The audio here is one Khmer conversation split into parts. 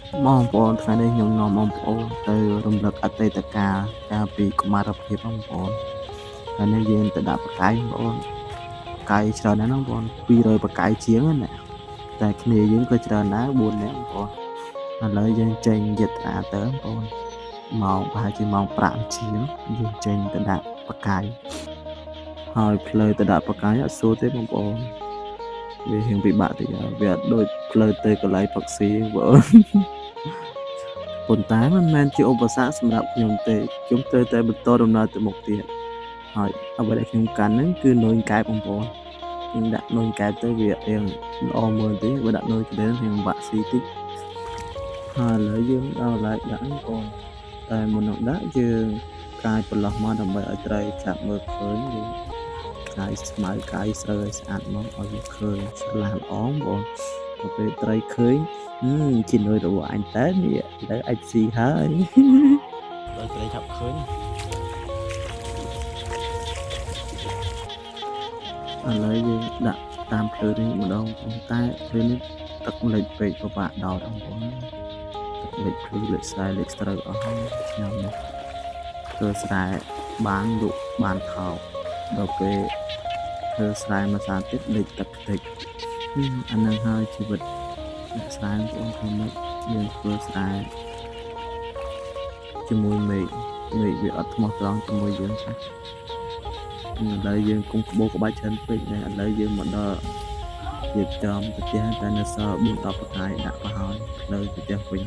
បងប្អូនថ្ងៃនេះខ្ញុំនាំបងប្អូនទៅរំលឹកអតីតកាលកាលពីកុមារភាពបងប្អូនថ្ងៃនេះយើងទៅដាក់បកាយបងប្អូនបកាយច្រើនណាស់បងប្អូន200បកាយជាងណាតែគ្នាយើងក៏ច្រើនដែរ4នាក់បងប្អូនឥឡូវយើងចេញយត្រាទៅបងប្អូនម៉ោងប្រហែលជាម៉ោង5ជាងយើងចេញទៅដាក់បកាយហើយផ្លូវទៅដាក់បកាយអត់ស្រួលទេបងប្អូនវារៀងពិបាកតិចហើយវាអត់ដូចផ្លូវទៅកន្លែងផឹកស៊ីបងប្អូន ប៉ុន្តែមិនមែនជាឧបសគ្គសម្រាប់ខ្ញុំទេខ្ញុំត្រូវតែបន្តដំណើរទៅមុខទៀតហើយអ្វីដែលខ្ញុំកាន់ហ្នឹងគឺនុយកែបបងប្អូនខ្ញុំដាក់នុយកែបទៅវារៀងល្អមើលតិចបើដាក់នុយក្ដិលរៀងបាក់ស៊ីតិចហើយឥឡូវយើងដល់កន្លែងដាក់បងប្អូនតែមុននឹងដាក់យើងកាយប្រឡោះមកដើម្បីឲ្យត្រីចាប់មើលឃើញយើងកាយស្មៅកាយស្រូវឲ្យស្អាតមកឲ្យវាឃើញស្រឡះល្អបងប្អូនដល់ពេលត្រីឃើញជានុយរបស់អញតើនេះឥឡូវអាចស៊ីហើយ ដល់ត្រីឆាប់ឃើញ ឥឡូវយើងដាក់តាមភ្លើនេះម្ដងប៉ុន្តែភ្លើនេះទឹកលិចពេកពិបាកដោតបងប្អូនទឹកលិចភ្លឺលិចស្រែលិចស្រូវអស់ហើយឆ្នាំនេះធ្វើស្រែបានលក់បានថោកដល់ពេលធ្វើស្រែមួយសាទៀតលិចទឹកខ្ទេចអានឹងហើយជីវិតអ្នកស្រែបងប្អូនធ្វើម៉េចយើងធ្វើស្រែជាមួយមេឃមេឃវាអត់ថ្មោះត្រង់ជាមួយយើងទេឥឡូវយើងគុំក្បោក្បាច់ច្រើនពេកដែរឥឡូវយើងមកដល់ រៀបចំទៅផ្ទះតែនៅសល់4 10បកាយដាក់ប្រហើយផ្លូវទៅផ្ទះវិញ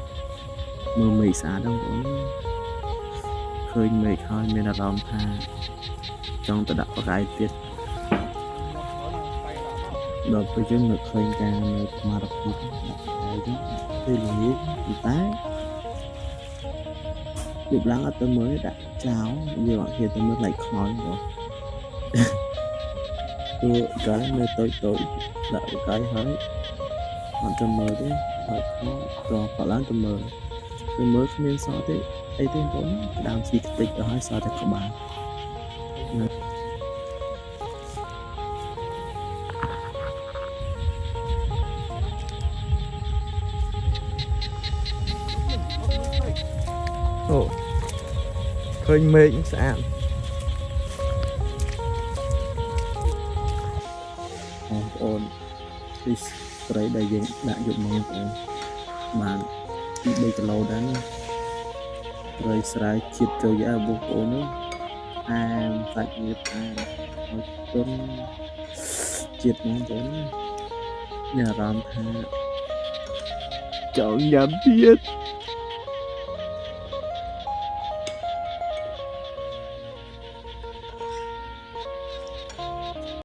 មើលមេឃស្អាតហ្នឹងបងប្អូនឃើញមេឃហើយមានអារម្មណ៍ថាចង់ទៅដាក់បកាយទៀតដល់ពេលយើងនឹកឃើញការនៅកុមារភាពដាក់បកាយចឹងពេលល្ងាចប៉ុន្តែយប់ឡើងអត់ទៅមើលដាក់ចោលយើងអត់ហ៊ានទៅមើលខ្លាចខ្មោចបងព្រោះកាលនៅតូចតូចដាក់បកាយហើយអត់ទៅមើលទេហើយខ្មោចតបឡើងទៅមើលទៅមើលគ្មានសល់ទេអីទេបងប្អូនក្តាមស៊ីខ្ទេចអស់ហើយសល់តែក្បាល អូឃើញមេឃស្អាត បងប្អូននេះត្រីដែលយើងដាក់យកមកបងប្អូនបានពី3គីឡូដែរណាត្រីស្រែជាតិចូលយ៉ាបងប្អូននោះអែមសាច់វាផ្អែមហើយទន់ជាតិបងប្អូនណាមានអារម្មណ៍ថាចង់ញ៉ាំទៀត